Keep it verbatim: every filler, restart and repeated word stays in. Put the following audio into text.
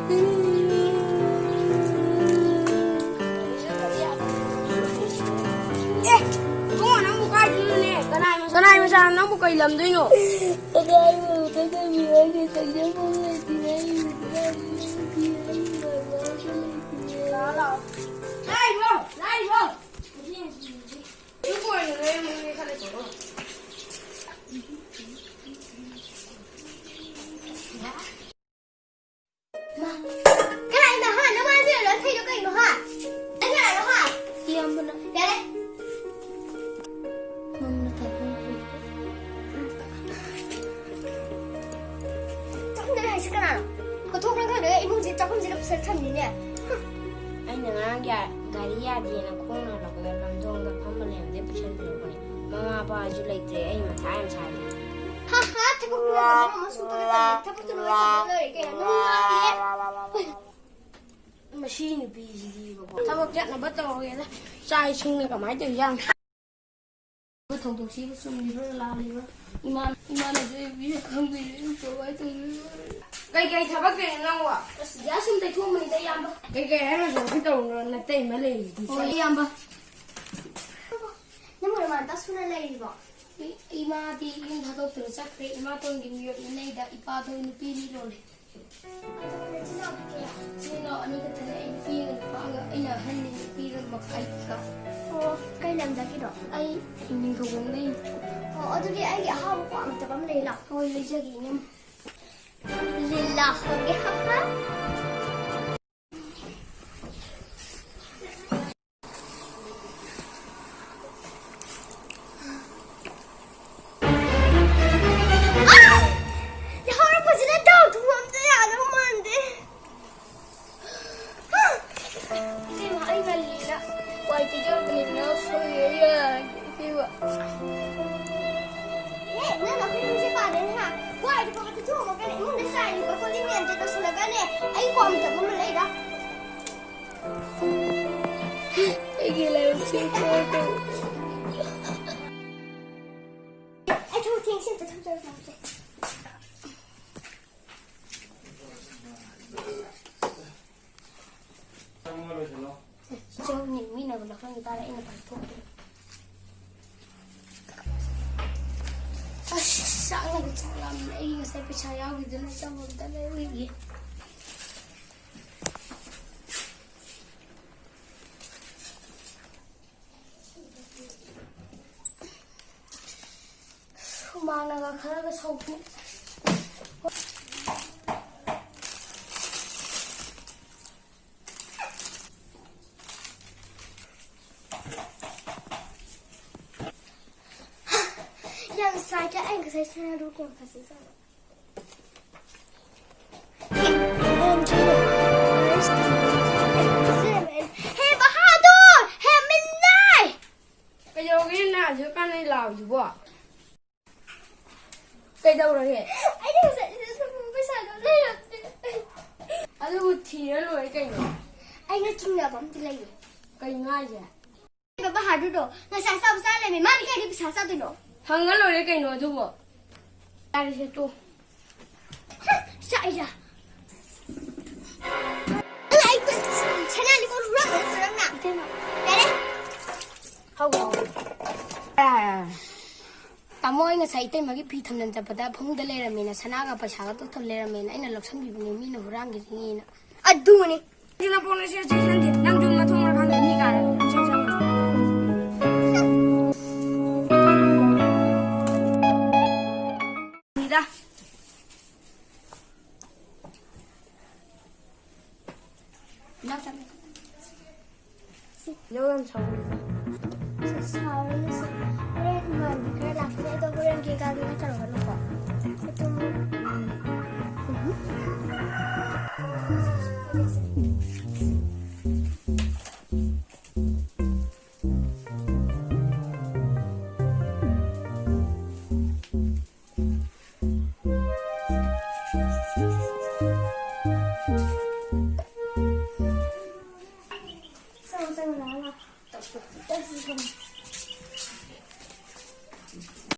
ꯑꯦ, ꯏꯕꯨꯡꯉꯣ, ꯅꯪꯕꯨ ꯀꯥꯏꯗꯩꯅꯣꯅꯦ? ꯀꯅꯥꯏ ꯃꯆꯥ-, ꯀꯅꯥꯏ ꯃꯆꯥꯅꯣ? ꯅꯪꯕꯨ ꯀꯩ ꯂꯝꯗꯩꯅꯣ? ꯀꯅꯥꯏ ꯃꯆꯥ-, ꯀꯅꯥꯏ ꯃꯆꯥ-, ꯂꯥꯛꯑꯣ, ꯂꯥꯛꯑꯣ꯫ ꯂꯥꯛꯏꯕꯣ, ꯂꯥꯛꯏꯕꯣ꯫ ꯏꯕꯨꯡꯉꯣ, ꯅꯪ ꯈꯜꯂꯦ ꯇꯧꯔꯣ꯫ ꯃꯥ, ꯀꯅꯥꯏꯅꯣ ꯍꯥ? ꯅꯃꯥꯁꯦ ꯂꯣꯏ ꯊꯩꯗꯣ ꯀꯩꯅꯣ ꯍꯥ? ꯑꯩ ꯀꯅꯥꯅꯣ ꯍꯥ? ꯏꯌꯥꯝꯕꯅ꯫ ꯌꯥꯔꯦ꯫ ꯃꯝꯅ ꯇꯥꯏꯕꯪ꯫ ꯆꯪꯗꯅ ꯍꯥꯏꯁꯤ ꯀꯅꯥꯅꯣ? ꯍꯧꯊꯣꯛꯅ ꯈꯪꯗ꯭ꯔꯒ ꯏꯃꯨꯡꯁꯤ ꯆꯥꯛꯈꯨꯝꯁꯤꯗ ꯄꯨꯁꯜꯂ ꯊꯝꯃꯤꯅꯦ꯫ ꯑꯩꯅ ꯉꯔꯥꯡ ꯌꯥ-, ꯒꯥꯔꯤ ꯌꯥꯗꯦꯅ ꯈꯣꯡꯅ ꯍꯜꯂꯛꯄꯗ ꯂꯝꯗꯣꯡꯗ ꯐꯝꯃ ꯂꯩꯔꯝꯕꯗꯩ ꯄꯨꯁꯟꯕꯤꯔꯛꯄꯅꯦ꯫ ꯃꯃꯥ ꯃꯄꯥꯁꯨ ꯂꯩꯇ꯭ꯔꯦ, ꯑꯩ ꯃꯊꯥ ꯌꯥꯝ ꯁꯥꯏ꯫ ꯍꯥ ꯍꯥ, ꯊꯕꯛ ꯄꯨꯔꯒ ꯃꯔꯣꯟ ꯑꯃ ꯁꯨꯡꯇꯧ ꯇꯧꯗꯦ꯫ ꯊꯕꯛꯇꯨ ꯂꯣꯏ ꯇꯧꯔ ꯂꯣꯏꯔꯦ ꯀꯩꯅꯣ? ꯅꯪ ꯉꯥꯡꯉꯦ꯫ ꯃꯁꯤ ꯅꯨꯄꯤꯁꯤꯗꯤꯕꯀꯣ꯫ ꯊꯕꯛ ꯆꯠꯅꯕ ꯇꯧꯔꯒꯦꯗ꯫ ꯆꯥꯛ ꯏꯁꯤꯡꯅ ꯀꯃꯥꯏꯅ ꯇꯧꯔꯤꯖꯥꯠꯅꯣ? ꯊꯧꯗꯣꯛꯁꯤꯕꯨ ꯆꯨꯝꯂꯤꯕ꯭ꯔꯥ ꯂꯥꯜꯂꯤꯕ꯭ꯔꯥ? ꯏꯃꯥ-, ꯏꯃꯥꯅꯁꯨ ꯑꯩꯕꯨ ꯈꯪꯕꯤꯔꯦ, ꯑꯩꯕꯨ ꯀꯃꯥꯏꯅ ꯇꯧꯗꯣꯏꯅꯣ? ꯀꯩꯀꯩ ꯊꯕꯛ ꯇꯧꯔꯤꯅꯣ ꯅꯪꯕꯣ? ꯑꯁ, ꯒ꯭ꯌꯥꯁ ꯁꯨꯝ ꯇꯩꯊꯣꯛꯑꯝꯕꯅꯤꯗ, ꯏꯌꯥꯝꯕ꯫ ꯀꯩꯀꯩ ꯍꯥꯏꯅꯣ ꯁꯨꯝ ꯇꯧꯔꯨꯅꯣ? ꯅꯇꯩꯃ ꯂꯩꯔꯤꯗꯤ꯫ ꯍꯣꯏ, ꯏꯌꯥꯝꯕ꯫ ꯅꯪꯕꯨ ꯅꯃꯥꯟꯅꯕ ꯁꯨꯅ ꯂꯩꯔꯤꯕꯣ? ꯏ-, ꯏꯃꯥꯗꯤ ꯌꯨꯝ ꯊꯥꯗꯣꯛꯇꯨꯅ ꯆꯠꯈ꯭ꯔꯦ꯫ ꯏꯃꯥꯇꯣꯟꯒꯤ ꯃꯤꯑꯣꯠ ꯃꯤꯅꯩꯗ ꯏꯄꯥꯗꯣ ꯅꯨꯄꯤ ꯑꯅꯤ ꯂꯣꯜꯂꯦ꯫ ꯑꯗꯣ ꯅꯆꯤꯟ ꯅꯅꯥꯎꯗꯤ ꯀꯌꯥ? ꯏꯆꯤꯟ ꯏꯅꯥꯎ ꯑꯅꯤ ꯈꯛꯇꯅꯦ꯫ ꯑꯩ ꯅꯨꯄꯤ ꯑꯃꯒ ꯅꯨꯄꯥ ꯑꯃꯒ꯫ ꯑꯩꯅ ꯑꯍꯟꯅꯤ, ꯅꯨꯄꯤꯒ ꯃꯈꯥꯏꯒ꯫ ꯑꯣ, ꯀꯩ ꯂꯝꯗꯒꯤꯅꯣ? ꯑꯩ ꯅꯤꯡꯊꯧꯈꯣꯡꯗꯩꯅꯤ꯫ ꯑꯣ, ꯑꯗꯨꯗꯤ ꯑꯩꯒꯤ ꯑꯍꯥꯎꯕ ꯀ꯭ꯋꯥ ꯑꯃ ꯂꯩ ꯂꯥꯎ꯫ ꯍꯣꯏ, ꯂꯩꯖꯒꯦ, ꯏꯅꯝꯃ꯫ ꯂꯤꯂꯥ ꯍꯧꯒꯦ ꯍꯥꯏꯕ꯭ꯔꯥ? ꯑꯥ! ꯌꯥꯍꯧꯔꯛꯄꯁꯤꯗ ꯗꯥꯎ ꯊꯨꯝ ꯑꯝꯇ ꯌꯥꯗꯧ ꯃꯥꯟꯗꯦ꯫ ꯍꯥ! ꯏꯕꯦꯝꯃ, ꯑꯩ ꯉꯜꯂꯤꯅ ꯋꯥꯏ ꯇꯩꯖꯔꯨꯕꯅꯤꯗꯅ ꯁꯣꯏꯔꯦ, ꯌꯥꯔꯦ, ꯏꯕꯦꯝꯃ꯫ ꯑꯦ, ꯅꯪ ꯑꯩꯈꯣꯏ ꯌꯨꯝꯁꯦ ꯄꯥꯗꯅ ꯍꯥ? ꯋꯥꯏꯗꯨ ꯐꯥꯎꯕ ꯇꯩꯊꯣꯛꯑꯝꯃꯒꯅꯦ, ꯏꯃꯨꯡꯗ ꯆꯥꯏꯔꯤꯕ ꯀꯣꯜ ꯂꯤꯛ ꯃꯌꯥꯝꯗꯣ ꯂꯣꯏꯁꯤꯜꯂꯒꯅꯦ, ꯑꯩ ꯀ꯭ꯋꯥ ꯃꯇꯞ ꯑꯃ ꯂꯩꯔ꯫ ꯑꯩꯒꯤ ꯂꯥꯏꯕꯛꯁꯦ ꯀꯃꯥꯏ ꯇꯧ-, ꯑꯩ ꯊꯕꯛ ꯊꯦꯡ ꯁꯤ ꯑꯝꯇ ꯊꯝꯖꯔꯨꯔꯣ꯫ ꯇꯥꯔꯦ, ꯑꯩꯅ ꯄꯥꯏꯊꯣꯛꯀꯦ꯫ ꯑꯁ, ꯆꯥꯛꯅꯒ ꯆꯥꯛ ꯂꯥꯝꯃꯦ꯫ ꯑꯩ ꯉꯁꯥꯏ ꯄꯩꯁꯥ ꯌꯥꯎꯈꯤꯗꯨꯅ ꯑꯆꯥꯄꯣꯠ ꯑꯝꯇ ꯂꯩꯔꯨꯈꯤꯒꯦ꯫ ꯍꯨꯃꯥꯡꯅꯒ ꯈꯔꯒ ꯁꯧꯕꯅꯦ꯫ ꯌꯥꯝ ꯁꯥꯏꯗ, ꯑꯩ ꯉꯁꯥꯏ ꯁꯅꯥꯗꯨ ꯀꯌꯥꯝ ꯐꯖꯖꯥꯠꯅꯣ꯫ ꯍꯦ ꯕꯍꯥꯗꯨꯔ! ꯍꯦ ꯃꯤꯅꯥꯏ! ꯀꯩꯗꯧꯔꯒꯦ ꯅꯪ ꯑꯗꯨ ꯀꯥꯟꯅꯩ ꯂꯥꯎꯔꯤꯗꯨꯕꯣ? ꯀꯩꯗꯧꯔꯒꯦ? ꯑꯩꯅ ꯉꯁꯥꯏ ꯄꯩꯁꯥꯗꯣ ꯂꯩꯔꯛꯇꯦ꯫ ꯑꯗꯨꯕꯨ ꯊꯤꯔ ꯂꯣꯏꯔꯦ ꯀꯩꯅꯣ꯫ ꯑꯩꯅ ꯆꯤꯡꯅꯕ ꯑꯝꯗꯤ ꯂꯩꯌꯦ꯫ ꯀꯩꯅꯣ ꯍꯥꯏꯁꯦ? ꯕꯍꯥꯗꯨꯔꯗꯣ ꯉꯁꯥꯏ ꯑꯆꯥꯄꯣꯠ ꯆꯥ ꯂꯩꯔꯝꯃꯦ꯫ ꯃꯥꯗꯤ ꯀꯥꯏꯗꯩ ꯄꯩꯁꯥ ꯆꯥꯗꯣꯏꯅꯣ? ꯍꯪꯉ ꯂꯣꯏꯔꯦ ꯀꯩꯅꯣ ꯑꯗꯨꯕꯨ꯫ ꯌꯥꯔꯦꯁꯦ ꯇꯣ꯫ ꯍ, ꯁꯛꯏꯖꯥ꯫ ꯑꯩ ꯁꯅꯥ ꯂꯤꯛꯀꯣꯟ ꯍꯨꯔꯥꯟꯕ ꯅꯠꯇ꯭ꯔꯣ ꯅꯪꯅ? ꯌꯥꯔꯦ꯫ ꯍꯧ, ꯍꯧ꯫ ꯇꯥꯃꯣ, ꯑꯩ ꯉꯁꯥꯏ ꯏꯇꯩꯃꯒꯤ ꯐꯤ ꯊꯝꯖꯟ ꯆꯠꯄꯗ ꯐꯃꯨꯡꯗ ꯂꯩꯔꯝꯃꯦꯅ, ꯁꯅꯥꯒ ꯄꯩꯁꯥꯒ ꯇꯣ ꯊꯝ ꯂꯩꯔꯝꯃꯦꯅ ꯑꯩꯅ ꯂꯧꯁꯟꯕꯤꯕꯅꯦ, ꯃꯤꯅ ꯍꯨꯔꯥꯟꯈꯤꯅꯤꯅ꯫ ꯑꯗꯨꯅꯦ꯫ ꯁꯤꯅ ꯄꯣꯟꯅ ꯁꯤ ꯆꯦꯛꯁꯟꯗꯦ꯫ ꯅꯪꯁꯨ ꯃꯊꯣꯡ ꯃꯔꯝ ꯈꯪꯗꯦ, ꯃꯤ ꯀꯥꯔꯦ꯫ ꯅꯤꯗ꯫ ꯌꯥꯝ ꯁꯥꯎꯔꯦ꯫ ꯁꯥꯎꯔꯅꯨ, ꯁꯥꯎꯔꯅꯨ꯫ ꯍꯣꯔꯦꯟ ꯏꯃꯥꯟꯅꯕꯤ ꯈꯔ ꯂꯥꯛꯀꯅꯤ, ꯑꯗꯣ ꯍꯣꯔꯦꯟ ꯀꯦꯛ ꯀꯛꯑꯒꯦ, ꯅꯪ ꯇꯧꯔꯛꯀꯅꯨ꯫